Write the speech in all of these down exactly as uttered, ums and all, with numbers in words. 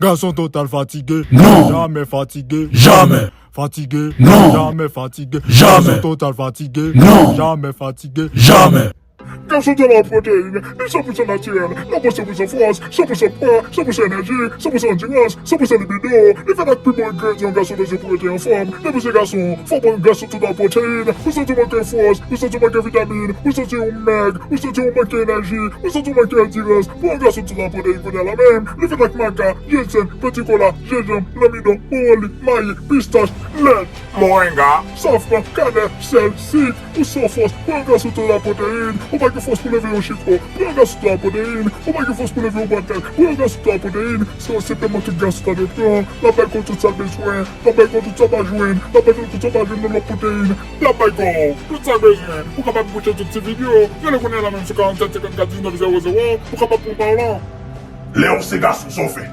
Gason Total fatige. Non. Jamè fatige. Jamè. Fatige. Non. Jamè fatige. Jamè. Gason Total fatige. Non. Jamè fatige. Jamè. Gason Total proteyin, li san pou san natirèl, nan pou san pou san fòs, san pou san pwa, san pou san enèji, san pou san andirans, san pou san libido. Li fèt ak pi bon engredyan yon gason bezwen pou rete anfòm. Depi se gason, fò w pran Gason Total proteyin. Ou santi w manke fòs, ou santi w manke vitamin, ou santi w mèg, ou santi w manke enèji, ou santi w manke andirans. Pran Gason Total proteyin kounye a la menm. Li fèt ak maca, jènsèn, pètikola, jenjanm, lanmidon, bwowoli, mayi, pistach, lèt, moringa, safran, kanèl, sèl, sik. Ou san fòs, pran Gason Total proteyin. Ou pa gen fòs pou leve yon chifon, pran Gason Total proteyin. Ou pa gen fòs pou leve yon bwat tèt, pran Gason Total proteyin. Se yon sipleman tout gason ta dwe pran. L ap bay kò tout sa l bezwen. L ap bay kò tout sa w pa jwenn. L ap bay kò tout sa w pa jwenn nan lòt proteyin. L ap bay kò w tout sa w bezwen. Ou kapab kouche tout ti videyo. Rele kounye a la menm sou karanntsèt senkannkat diznèf zewo zewo. Ou kapab pran pawòl lan. Lè w se gason, sa w fè?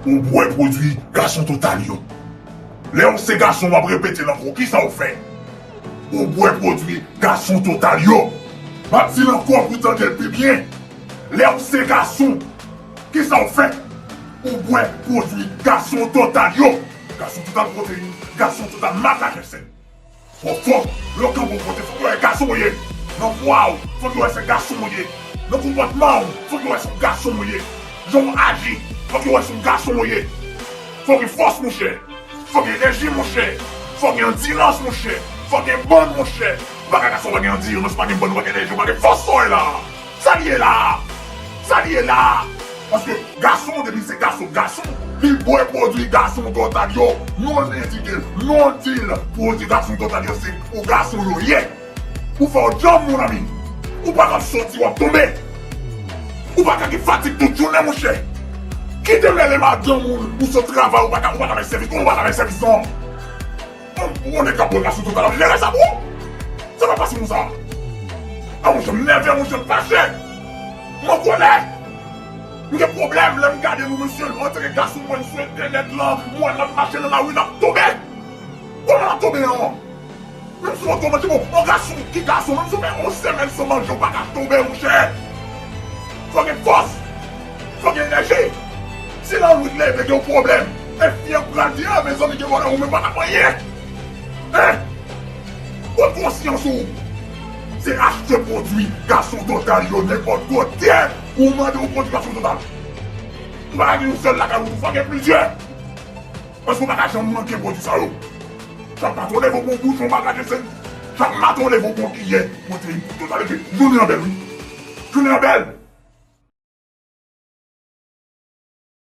Ou bwè pwodui Gason Total yo. Lè w se gason, m ap repete l ankò, kisa w fè? Ou bwè pwodui Gason Total yo. M ap di l ankò pou w tande l pi byen. Lè w se gason, kisa w fè? Ou bwè pwodui Gason Total yo. Gason Total proteyin, Gason Total maca jènsèn. Fò, fò, lè w kanpe yon kote, fòk yo wè gason w ye. Nan vwa w, fòk yo wè se gason w ye. Nan konpòtman w, fòk yo wè se yon gason w ye. Jan w aji, fòk yo wè se yon gason w ye. Fò w gen fòs, monchè. Fò w gen enèji, monchè. Fò w gen andirans, monchè. Fò w gen bann, monchè. Ou pa ka gason, ou pa gen andirans, ou pa gen bann, ou pa gen enèji, ou pa gen fòs, sa w ye la. Sa l ye la? Sa l ye la? Paske gason, depi se gason, gason, li bwè pwodui Gason Total yo. Nou endike l, nou di l, pwodui Gason Total yo, se pou gason yo ye. Ou fè w djanm, mon ami. Ou pa ka soti, w ap tonbe. Ou pa ka gen fatig tout jounen, monchè. Kite m rele madanm ou, ou sot travay, ou pa ka, ou pa ka bay sèvis, ou pa ka bay sèvis, non. Ou, ou konnen k ap bwè Gason Total ap jere sa pou ou? Sa pa fasil konsa. A, monchè, m nève, monchè, m fache. M an kòlè. M gen pwoblèm lè m gade nou, mesye, nou antre gason mwen sou entènèt lan, m wè n ap mache nan lari, n ap tonbe. Kòman n ap tonbe an? Menm si w an kòmantè, bon, yon gason ki gason, menm si w fè yon semèn san manje, ou pa ka tonbe, monchè. Fò gen fòs. Fò gen enèji. Si lannuit leve gen yon pwoblèm, e fi an pral di, a, mezanmi, gen pwoblèm, ou menm pa ka fè anyen. Hein? Pran konsyans ou. Se achte pwodui Gason Total yo nenpòt kote. Ou mande yon pwodui Gason Total. Ou pa ka gen yon sèl lakay ou, fò gen plizyè. Paske ou pa ka janm manke pwodui sa yo. Chak maten w leve w pran yon bouchon bagay de sèl. Chak maten w leve w pran yon kiyè pwoteyin Total epi jounen an bèl, wi. Jounen an bèl.